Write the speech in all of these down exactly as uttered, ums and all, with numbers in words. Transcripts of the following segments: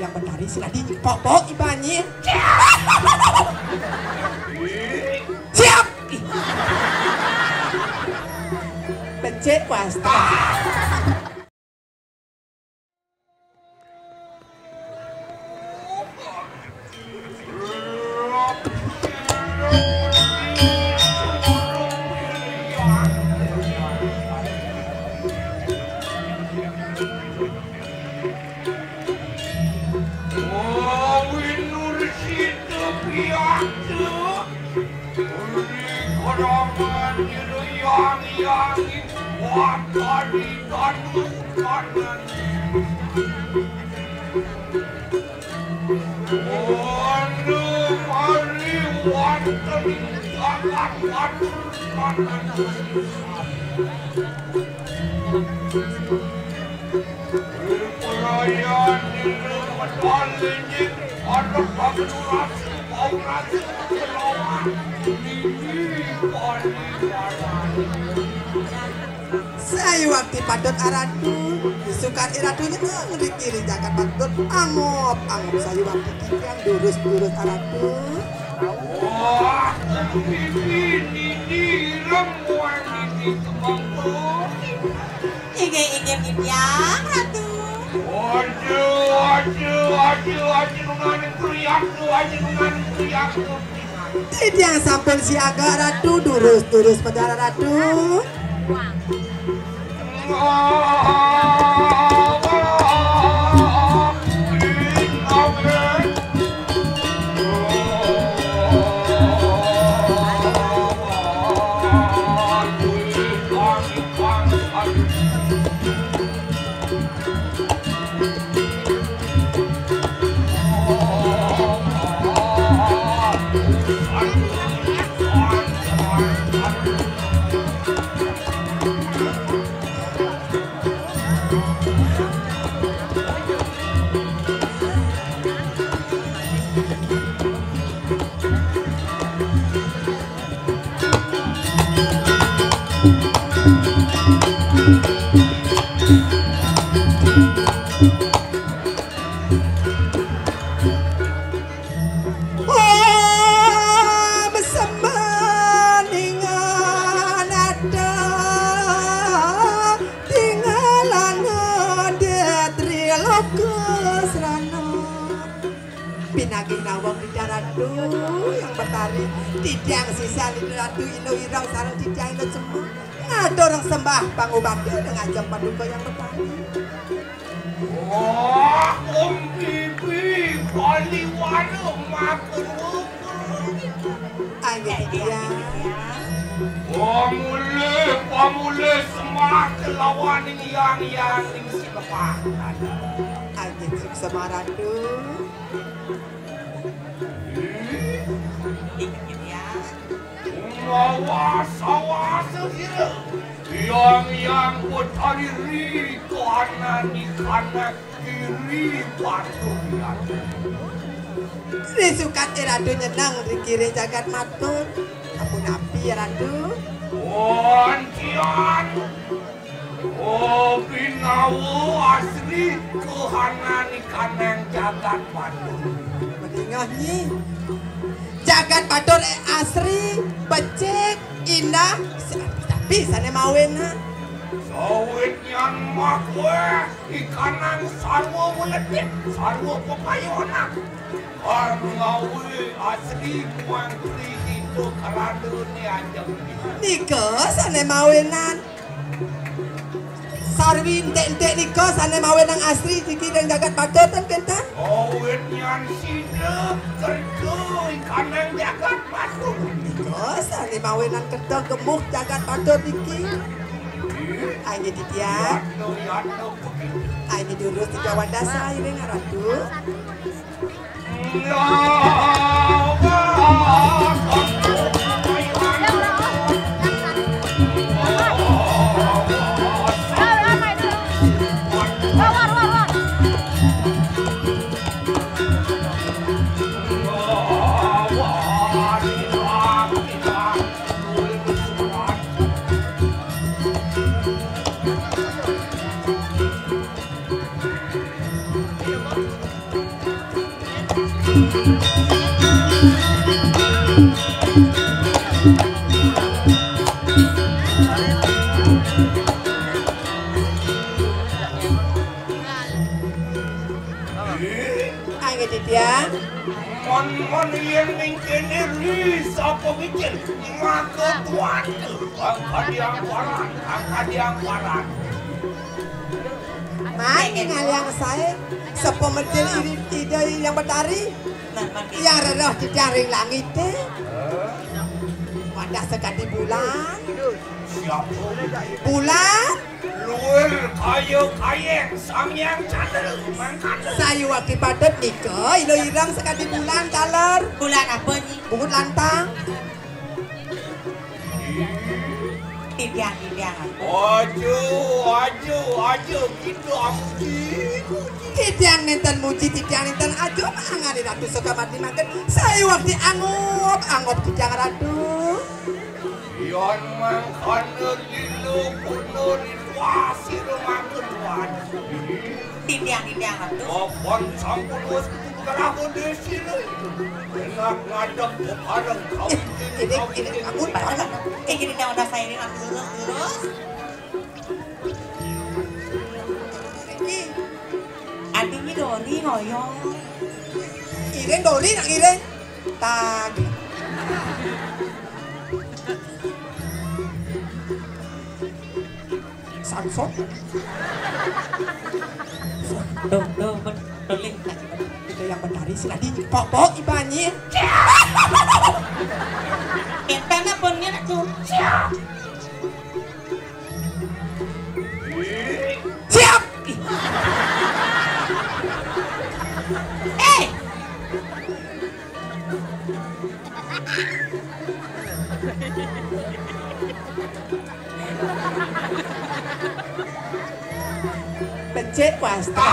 Yang Betari sing adi pok-pok ibanye. Siap. Becik wasta. Sayuwakti patut Aratu, sukan Iratu nyeneng riki ring jagat patut, angop, angop sayuwakti titiang durus, durus Aratu. Wah, pipi nini ireng muang nini kemangkung. Inggih, inggih, titiang, Ratu. Aduh, aduh, aduh, aduh, nunganing kriak tu, aduh, nunganing kriak tu. Titiang sampun siaga, Ratu, durus, durus, Petara Ratu. Om sembaningan ada tinggalana di triloka srana. Pinagih nawang Ida Ratu Hyang Betari, titiang sisian Ida Ratu Indu Ireng sareng titiang Indu Semar ngaturang sembah pangubakti ring ajeng Paduka Hyang Betari. Wah, Om Bibi, Bali Wara, matur nuwun. Ayo, titiang. Pamulih, pamulih sembah kelawaning hyang, hyang ring sinebah. Ayo, suksma Ratu. Inggih, titiang. Mawas-awas sira. Hyang, hyang Betari ri kahanan di kahanan kiri batu liat. Risukat Ratu nyeneng ring kiri jagat matur. Ampun api, Ratu. Kuncian. Oh, binawa asri kahanan di kahanan jagat matur. Madingeh, Nyi. Jagat Batur, eh, asri, becik, indah, sapi-sapi sané mawinan. Sawitnyan makué ikanang sarwa meletik, sarwa pepayonan. Arngawi asri muang prihita karadané ajeng. Nika sané mawinan. Sarwi entik-entik nika sané mawinan asri niki ring jagat Batur ten kénten. Awit nyan sida kerja ikanang jagat Batur. Nika sané mawinan kerja gemuh jagat Batur niki. Ayo titiang. Yatno, yatno, begitu. Ayo durus tiga wadah sairing Ratu. Ayo, Ditya. Mon-mon yen ning kene ri sapa mikir? Maka tuan. Angkat yang paran, angkat yang paran. Mak, ngaliang sae, sapa medhil iri Ida Hyang Betari? Nah, mati. Ya rereh di daring langite. Wadah sekadi bulan. Siapa? Bulan. Luwih kaya kayeng Sang Hyang Candra mangkana. Sayuwakti padhet nika, ila ireng sekadi bulan taler. Bulan apa, Nyi? Bungut lantang. Titiang, titiang. Aja, aja, aja, kita amuji. Titiang nenten muji, titiang nenten aja, mangane Ratu Sukamati mangken. Sayuwakti angup, angup titiang Ratu. Yan mangkana lila guna ridwa sira mangken wani. Titiang, titiang Ratu. Kapan sampun wis kudu kerahu desi lho. Enak ngadep bareng kau. Ini, ini, aku bareng. Eh, gini, jangan saya ini nanti lurus, lurus. Iki. Artinya dori ngoyong. Iring dori nak iring. Tag. Samson. Tuh, tuh, betuling. Kita yang menari sih tadi. Pok-pok ibanyi. Kita nak punnya nak tuh. Siap. Eh. Becik wasta.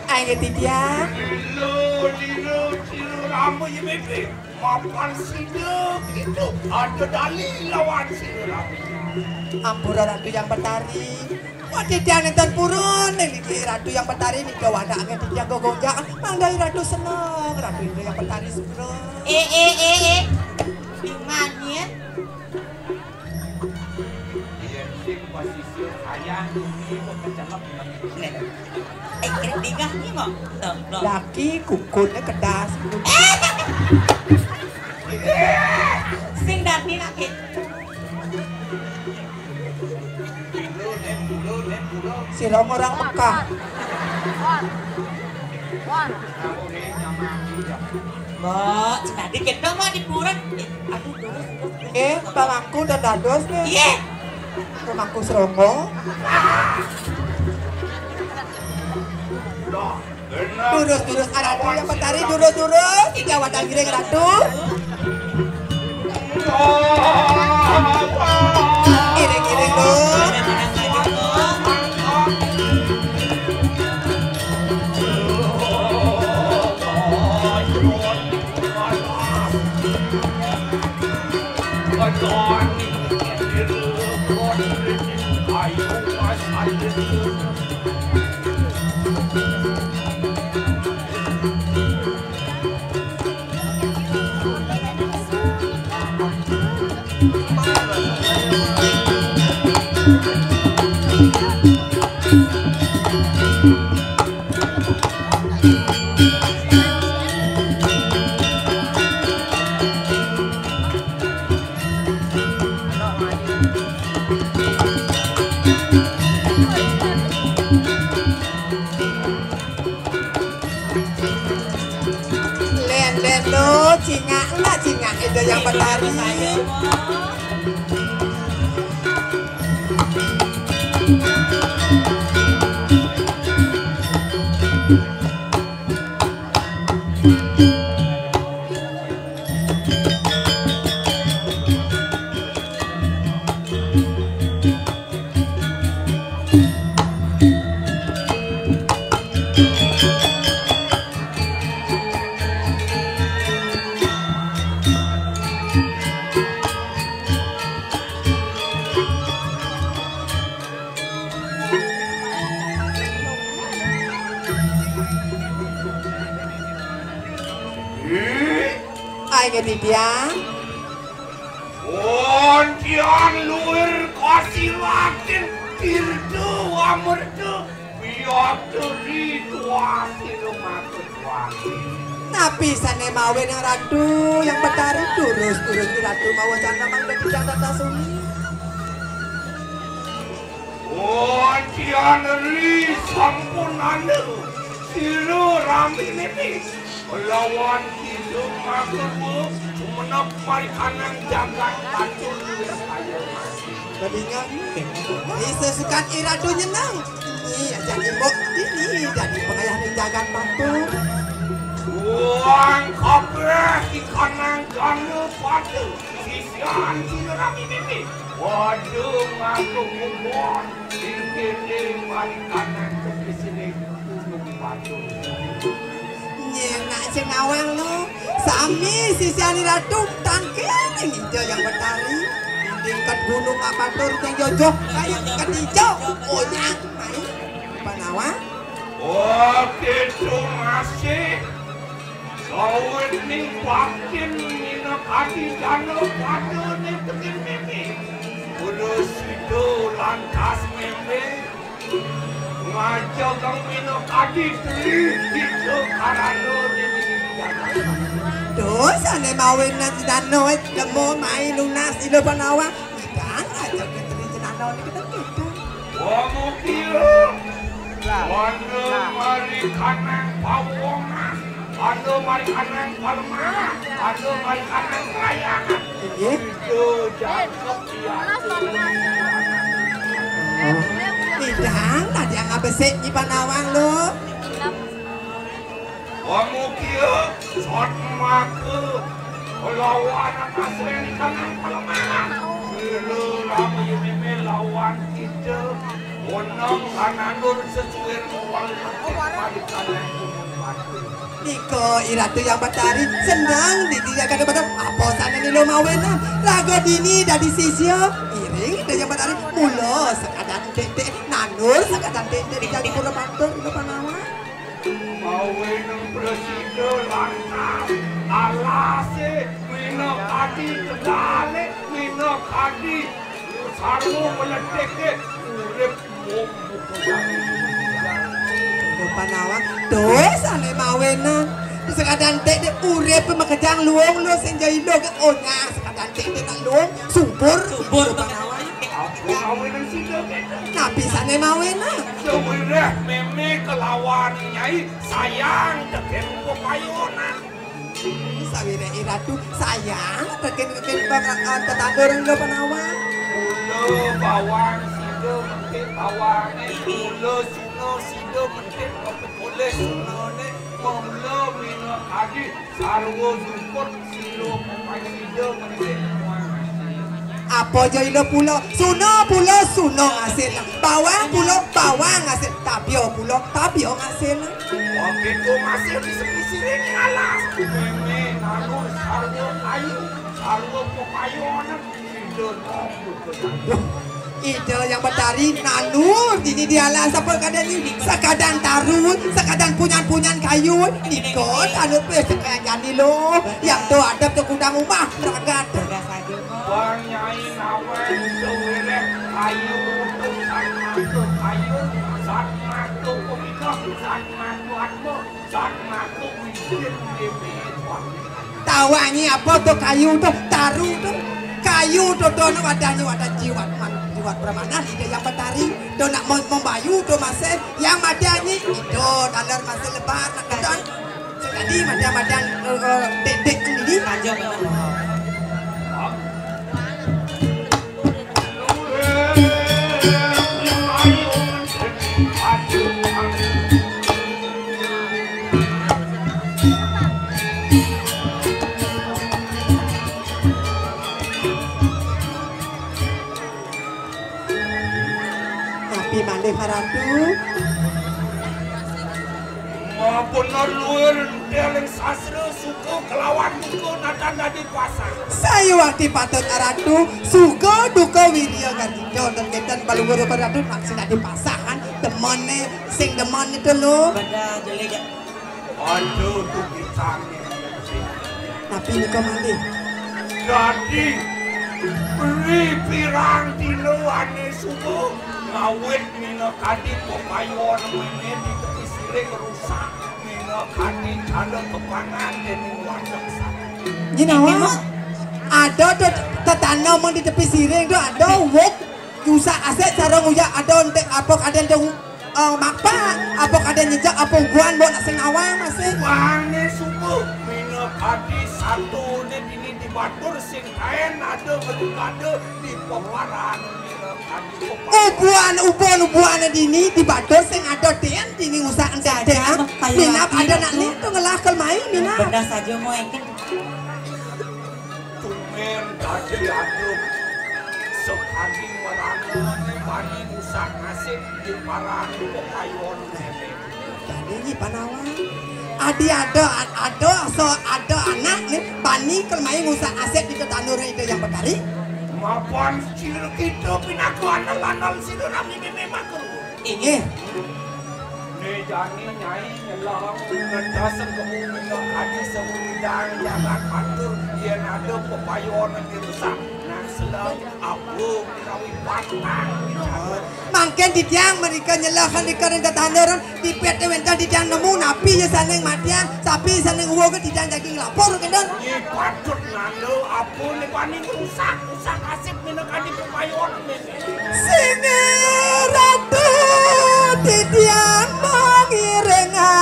Ayo, Ditya. Lilo, lilo, lilo, rambut ya, Bibi. Mapan sida gitu, ada dali lawan sida rame. Ampura Ratu Yang Betari. Wah, titiang nenten purun niki Ratu Yang Betari nika wadake titiang gogonjak. Mangdahi Ratu seneng, Ratu Yang Betari sugra. Eh, eh, eh, eh. Gimana? Yen sing pasisir ayah niki kok kecelep. Nih. Eh, kira dingah nih kok. Tuh, loh. Laki kukunnya kedas. Sing dadi laki. Sira orang Mekah. Mbok, sing dadi kita mau di pura. Aduh, terus, terus, terus. Eh, pamangku dan dados nih. Iya. Pamangku Serongo. Durus, durus, Ratu Yang Betari, durus, durus. Iki awatan giring Ratu. Giring, giring, Ratu. Len, len, lo, cingak, enggak cingak, itu yang petani. Ayo, Didian. Wontian luir kasilatin tirta wamerta piateri tuasira makaswati. Napi sané mawinang Ratu Hyang Betari? Durus-durus Ratu mawa candang mangda tidak tata suni. Wontian ri sampunana sira rami nini. Lawan Kidung Makurwa sumenep marikanang jagat Batur luwih kaya mati. Babingang. Isa sukat iratu nyeneng. Ini aja imbok, ini dadi pengayah ning jagat Batur. Wong kabeh ikanang jana pada sisian sinurami mimi. Waduh, ngaku kubon. Ing kene marikanang kebisine Gunung Batur. Nyén nak sing nawang lu, sami sisian Ratu tangkil ning Ida Hyang Betari. Tingkat gunung apatur sing jojoh kaya ketijo, onyang mai panawang. Oh, gitu masih. Sawit ning batin minakadi jana padane tekin mimi. Kudu sida lantas meme. Ngaja kang minakadi teli kita karana ning jana. Dosane mawin nang jana wis lemo mai lunas ila panawang. Ikan aja keteri jenana ning kita. Wamukia. Anda marikanang pawongan. Anda marikanang palemahan. Anda marikanang layangan. Inggih. Itu jangkep ya. Idang, ada yang ngabesik di panawang lu. Wamukia satmaka lawan asreni kanang palemahan. Sira rami meme lawan kita. Wenang kanandur sesuai wal metik parikanang gunung batu. Nika Iratu Hyang Batari seneng dadi kada pada apa sane nilo mawenan. Raga dini dadi sisya. Iring Ida Hyang Batari mula sekadan titik nandur sekadan titik di Jati Pura Bantul ilo panawang. Mawenang prasida lantas alase minakadi tegale minakadi sarwa meletike urip mung buka. Ilo panawang dosane mawenan. Sekadan titik urip makejang luung lu sing jailo ke onyah sekadan titik nak luung subur. Subur. Ilo panawang. Apa mawenan sida kene? Napi sane mawenan? Sawireh meme kelawan nyai sayang teken pepayunan. Sawireh Iratu sayang teken teken bang tetandur ilo panawang. Mula bawang sida mentik bawang, mula suna sida mentik oleh sunane, mula minakadi sarwa juput sira pepayunan mentik muang. Apa ja ila pula? Suna pula suna ngasil. Bawang pula bawang ngasil. Tabia pula tabia ngasil. Oke, tu masih bisa disiring alas. Meme nanu sarwa kayu, sarwa pepayunan. Ida Hyang Betari nanu dini dialas apa kada ni? Sakadan tarun, sakadan punyan-punyan kayu. Nika tanut pe sakadan jani lo. Yang tu adep tu kudang umah ragat. Bang Nyai nawang sawireh kayu tu satmaka kayu, satmaka pemikah, satmaka atma, satmaka widir dewe. Tawangi apa tu kayu tu, taru tu. Kayu tu tu nak wadahnya wadah jiwat man, jiwat permana Ida Hyang Betari. Tu nak mem-, membayu tu masih yang madanya itu dalam masa lebar nak keton. Sekali madan-madan, eh, eh, dek-dek sendiri. Aja benar. Napi malih, Ratu? Mabener luir deling sastra suka kelawan duka natan dadi pasang. Sayuwakti patut Ratu, suka duka wirya gardika dan kenten baluhur Ratu nak sing dadi pasangan demene sing demen itu lo. Pada jelik. Aduh, tu pisang. Tapi nika malih. Dadi, ri pirang dina ané suba ngawit minakadi pepayon mémé di tepi siring rusak, minakadi kala kepangan déning wadek sané. Nyinawa. Ada tu tetanem di tepi siring tu ada wuk. Usak asik sareng uyak ada entek apa kadén tu, eh, makpak, apa kadén nyejak, apa ubuhan buat nak sing awang masih. Wangé subuh, minakadi satuné dini di batur sing kaén ada menupada di peparan minakadi peparan. Ubuhan, ubuhan, ubuhan dini di batur sing ada tén dini usak entek tén. Minap ada nak lé tu ngelah kel main, minap. Benar saja, Moy. Tumén dadi aduh sakadi marana bani ngusak nasib di parang pepayon. Dadi nyi panawang. Adi ada, ada, so ada anak né, bani kel mai ngusak nasib di tetandur Ida Hyang Betari. Mapan cil kita pinaka anal-anal sida nami mémé makruh. Inggih. Né jani nyai nyelah ngedas kemu minakadi sawidang jagat batur yén ada pepayon dirusak. Nah, selai apa menawi patang. Mangkin titiang mrika nyelah nika ring tetandur, dipet wénten titiang nemu napi ya sané matiang, sapi sané uwuh titiang jagi nglapor kénten. Nyi patut nanda apa né bani ngrusak, rusak nasib minakadi pepayon. Singgih Ratu titiang mangiringang.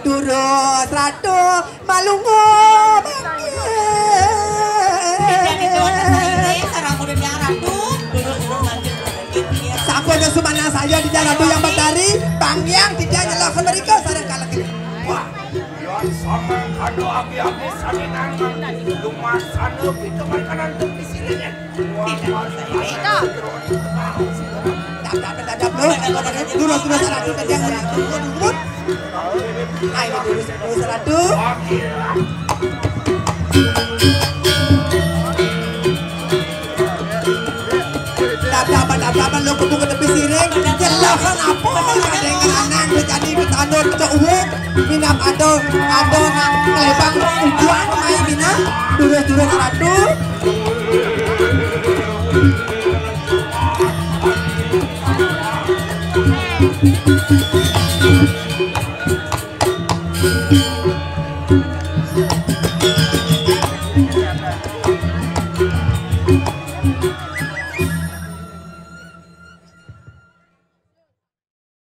Durus Ratu malungguh mangkin. Sampun sumanah saya di Ratu Hyang Betari, Bang Hyang titiang nyelah mrika sareng kalih. Wah, Yan samangkana agi-agi sané nangkang lumaksana pitemarkanan tepi siringé. Tidak, saya tidak. Dadap, dadap, lho. Durus, durus, ratu, kadang ratu, durus. Ayo, durus, durus, ratu. Dadap, dadap, lho, kudu ke tepi siring. Jelas kan apa? Ada yang ngeranang, jadi bertanduk, cok, uwuk. Minap ada, ada nak kelebang ujuan main minap. Durus-durus ratu.